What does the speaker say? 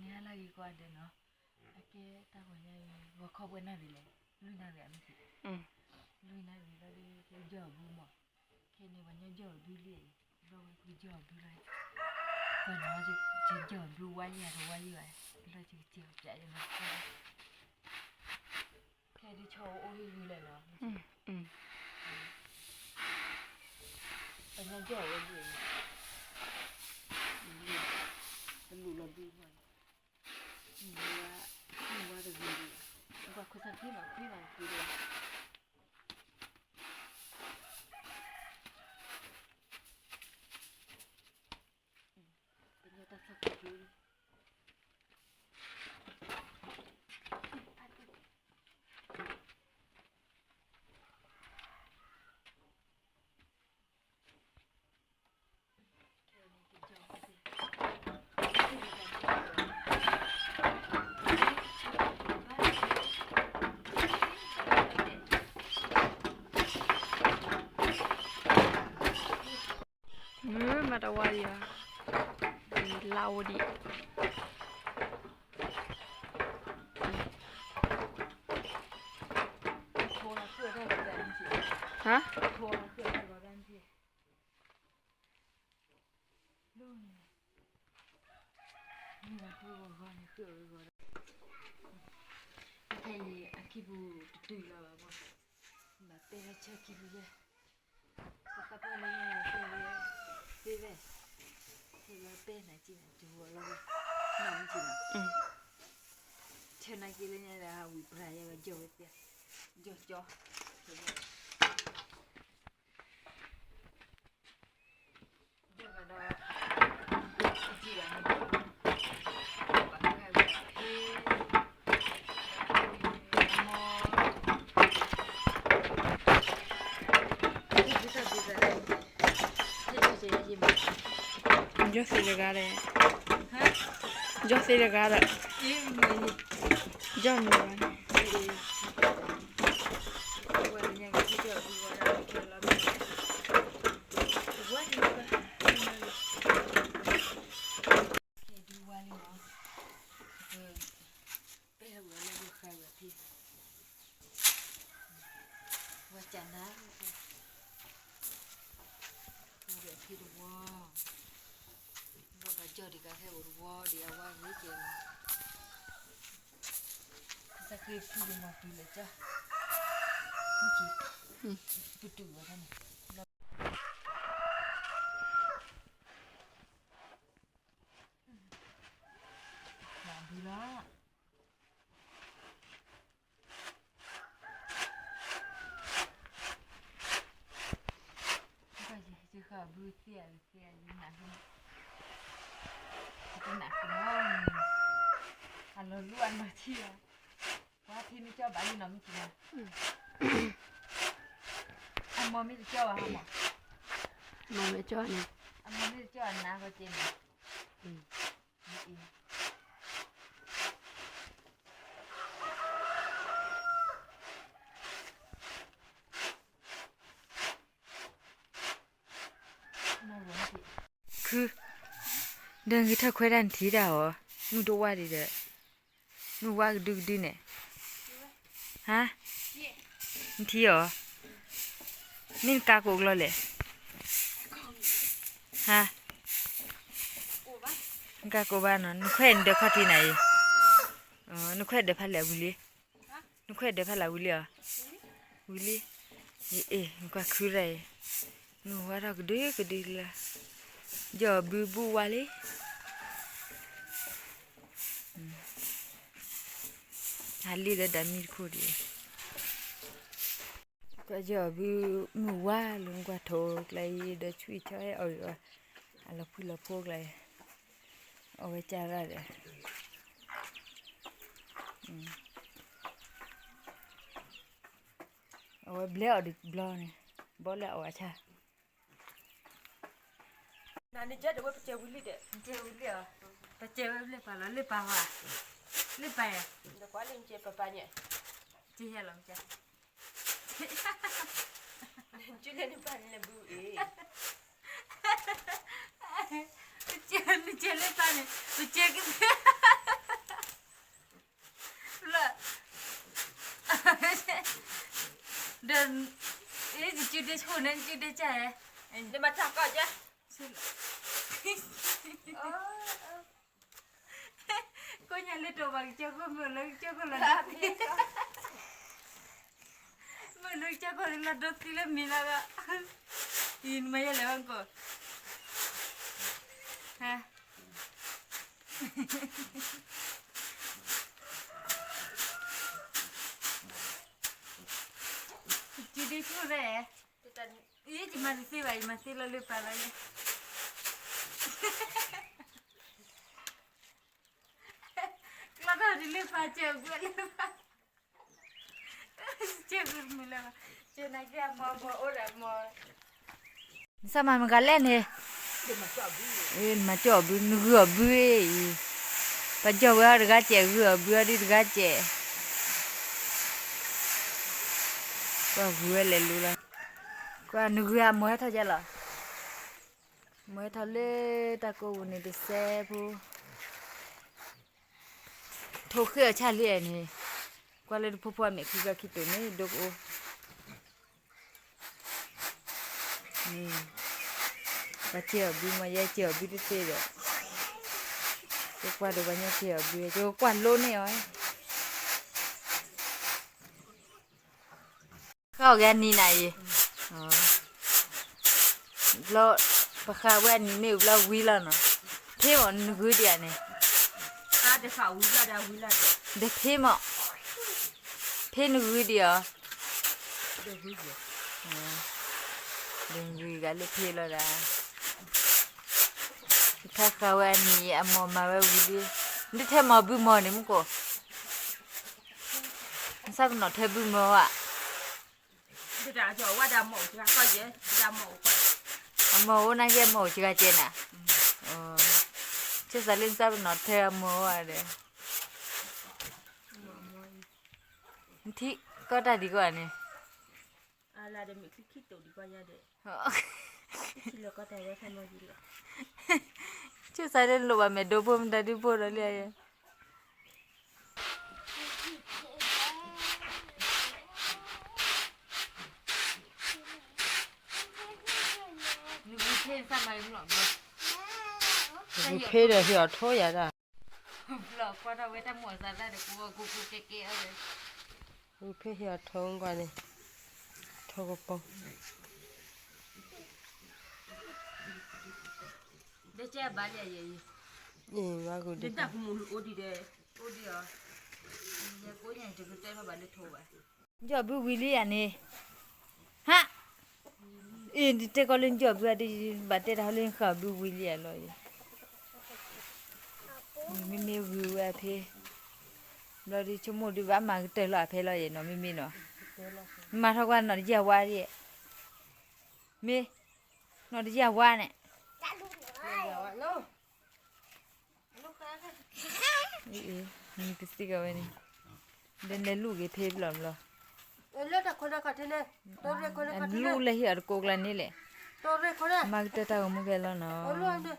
ဟါလၢဂ့ၤကိးဂၤဒဲးနီၤ, အကဲတၢ်ဂီၤညါအံၤ ဂီၤခီပှဲၤနၣ်ရံၣ်လဲၣ်, လွံၢ်နၣ်ရံၣ်အမ့ၢ်သ့ၣ်, လွံၢ်နၣ်ရံၣ်လီၤဒီး ကဲယီၢ်အဘုမး, ခဲန့ၣ် ပှၤညီယီၢ်အဘုလံ, ဘျီဝဲကယီၢ်အဘုလီၤ, ပှၤညီယီၢ်အဘုဝါယၤဒီးဝါယၤဘၣ်, လီၤကက့ၤပျးယနီၤ, ခဲဒုးဆီအိၣ်ဟ့ၣ်ဂုၢ်လဲၣ်နီၤ, ပှၤညီယီၢ်ဝဲဘု, တလူၤလီၤဘုမး, မုၢ်ဝါတဂ့ၤဒီး, ပှၤခိၣ်သၣ်ဖံမၤဖံမၤဖံဒီး ပညီတၢ်သီၣ်ကၠိလံ, မ့ၢ်မၤတဝါဒံးဧါ, လါအိၣ်ဒံး, ဟါ, ဖဲအံၤအခံပူၤတတုၤလီၤဘၣ်ဘၣ်, ဘၣ်ပဲထီၣ်ဆၢခံပူၤယဲ, ပသးပှၢ်လၢညါပဲဝဲ, သ့ဝဲ, သ့ဝဲပဲနၤက့နၤ တဝီလီၤဝဲ, နီၢ်မ့ၢ်က့နၤ, ဆၢနာ်က့လၢညါဒီး ဝံၣ်ပြၤယဲဝဲ ယီၢ်ဝဲသ့, ယီၢ်ကၠီ ယီၢ်သ့တဂၤဒီး, ယီၢ်သ့တဂၤဒီး, ယီၢ်မ့ၢ်ဝဲ, ပဲဝဲလၢပဃါဝဲဖံ, ဝဲကနါ, ဝဲဖံတဝီ, ဘၣ်ဘၣ်ကၠီၣ်ဒံးကါခဲအိၣ်တဝီဒံး အဝါဂ့ၤကဲလီၤ, သးက့ၤဖုဂ့ၤမၤတုၤလၢကၠီၣ်, ပတုၤဝဲဖဲန့ၣ် ဘုလီၤ, ယဃၣ်ဘုသ့ၣ်အသ့ၣ်အံၤနၢ်ဟူ, တနၢ်ဟူ, အလီၤလူအလီၤဆံလီၤ, ပှၤဖံမ့ၢ်ကၠီၣ်ဘၣ်လံနီၢ်မ့ၢ်က့ၤလီၤ, အမိၢ်မ့ၢ်တကၠီၣ်ဘၣ်ဟီမး, မိၢ်မ့ၢ်ကၠီၣ်န့ၣ်, အမိၢ်မ့ၢ်တကၠီၣ်အနါဂီၢ်က့ၤန့ၣ်, ခု, ဒီးဂ့ၤထီၣ်ခွဲးတၢ်နထံၣ်တၢ်အီၤ, မုၢ်တဝါဒံးဒီး, မုၢ်ဝါကဒုကဒုန့ၣ်, ဟါ, နထံၣ်အီၤ, မ့ၢ်နကါကိးကျီလဲၣ်, ဟါ, နကါကိးဘၣ်နီၤ, နခွဲးနဒၢးခီၣ်ထံးနၤအံၤ, နခွဲးဒၢးဖးလဲၣ်ဝံၤလံ နခွဲးဒၢးဖးလၢဝံၤလံဧါ, ဝံၤလံ, ယအဲၣ် နကွၢ်ခုရၣ်အံၤ, မုၢ်ဝါထီၣ်ကဒုကဒုလၢ, ယီၢ်ဘုဘူၣ်ဝါလံ, ဟးလံလၢဒၣ်မံတခိၣ်ဒံး, ကွၢ်ယီၢ်ဘုမုၢ်ဝါလၢနကွၢ်ထိးကျါအံၤ ဒီးဆွံၣ်ဆီဟဲအီၣ်ဂ့ၤအီၤ, အလီၤဖှံလီၤဖိကျါအံၤ, အဝဲကၢ်ရၣ်ဒီး အဝဲဘျဲအီၤဒံးတဘျီန့ၣ်, ဘီလၢအဝဲဆၣ်, နန့ၣ်ကဲဒီးဝဲပကဲဝံၤလံဒီး, ပကဲဝံၤလံဧါ, ပကဲဝဲလၢပၢ်လီၤ လၢပၢ်ဝဲ, လၢပၢ်ယၤ, ဒီးကွၢ်လၢနကဲပၢ်ပၢ်ညါ, ကဲယဲလီၤကဲ, နကဲလၢနပၢ်န့ၣ်လၢဘုအံၤ ပကဲ နကဲလၢပၢ်န့ၣ် ပကဲကသ့, ဒ့ဆိၣ်န့ၣ်ကဒ့ကၢ်, မၤတၢ်ကီၢ်ကဲ, ကိးညါလၢတိာ်ဘၣ်ကစၢၢ်ခိၣ် မ့ၢ်လၢကစၢၢ်ခိၣ်လီၤဒိ, မ့ၢ်လၢကစၢၢ်ခိၣ်လီၤဒိသံလၢမံၤလီၤဒီး, အံၤနမၤယဲလဲၣ်ဝဲကိး, ဟါ ကဒ့ဆိၣ်လဲၣ်, ယမၤတသ့ဘၣ် ယမၤသ့လီၤလၢပၢ်လီၤ, ကျီထီၣ်ဒ်လၢပၢ်စၢၤအပှဲၤလၢပၢ်, စၢၤမုၢ်လၢ်ဘၣ်, စၢၤနၤက့အမီၤမီၤအိၣ်ဒီးမီၤ, နစၢ်မၤမတၤလဲၣ်န့ၣ်, နမၤကၠီၣ်အီၤဘု နဂုၢ်အီၤဘုအံၤ, ပှၤကၠီၣ်ဝဲအီၤတဂၤစဲး ဂုၢ်အီၤဘုအီၤဒ်တဂၤစဲး, ပှၤဂုၢ်ဝဲလဲၤလူလီၤ, ကွၢ်နဂုၢ်အမီၤဟဲထီၣ်ယဲလီၤ, မီၤဟဲထီၣ်လၢတၢ်ကိးပူၤန့ၣ်တစဲးဖိ ထိၣ်ဃ့ၢ်အီၤဆၣ်လံန့ၣ်, ကွၢ်လၢတဖိဖိအမဲာ်ခံဂၤခံတိာ်န့ၣ် ဒိကအိၣ်, န့ၣ်, ပှၤစဲးအီၤဘုမီၤ ယဲစဲးအီၤဘုတသ့ဒီး, ကကွၢ်ဒီးပှၤညီစဲးအီၤဘု ကကွၢ်လိန့ၢ်အီၤ ဃၣ်အီၤကဲအနံၤနၤအံၤ, ဘျီ, ပဃၣ်ဝဲအနံၤမ့ၢ်ဝံၤဘျီဝံၤလီၤနီၤ, ဖ့မးနဂုၢ်ဒံးဧါန့ၣ်, ဒီးဖ့မး, ဖ့နဂုၢ်ဒံးဧါ, ဒီးဂုၢ်ဂၤလၢဖ့လီၤဒၣ်, ခါဃၣ်ဝဲအနံၤအမီၤမၤဝဲဝံၤလံ, နတထဲမီၤဘုမီၤန့ၣ်မူကီၢ် နစၢ်ပနီၣ်ထဲဘုမီၤဧါ, အမီၤအိၣ်နာ်က့အမီၤအိၣ်စှၤကဲနၤ, ဆိစးလၢနစၢ်ပနီၣ်ထဲအမီၤဧါဒီး, နထံၣ်ကီၢ်တၢ်ဒံးကီၢ်န့ၣ်, ဆိစးလၢနလိၣ်ဘၣ်မဲာ်ဒိဖိမတၤဒုဖိဒီးလံ နဂုၢ်ဖ့ဒီးဟ့ၣ်အီၤထိယၤဒၣ်, ဂုၢ်ဖ့ဟ့ၣ်အီၤထိကွၢ်န့ၣ်, ထိကပီၤ, ဘၣ်ဂုၢ်ဒံး, ကၠီၣ်ဘုဝံၤလံဧါန့ၣ်, ဟါ, အ့ၣ် နတဲကီးလၢနကၠီၣ်ဘုဧါ, ဘၣ်တဲတၢ်ဟီလၢနဃၣ်ဘုဝံၤလံဧါလီၤအံၤ, မ့မ့ၢ်ဂုၢ်ဝဲအဖ့, ဘျီဒုးဆိကမိၣ်ဒုးဘၣ်မၤကတၢၢ်လီၤအဖဲလီၤယဲနီၤ မ့မ့ၢ်နီၤ, မၤထီၣ်ကွၢ်နီၣ်တယၢ်ဝါဒ်, မ့ၢ်, နီၣ်တယၢ်ဝါန့ၣ် နကသံကဝဲန့ၣ်, ဒီးလဲၤလူၤက့ၤဖဲဘျီဘျီ, လူၤလၢဟံၣ်အီၤတကိးကျါန့ၣ်လဲၣ်, မၤကတၢၢ်တၢ်ဂီၤမူကဲလီၤနီၤ.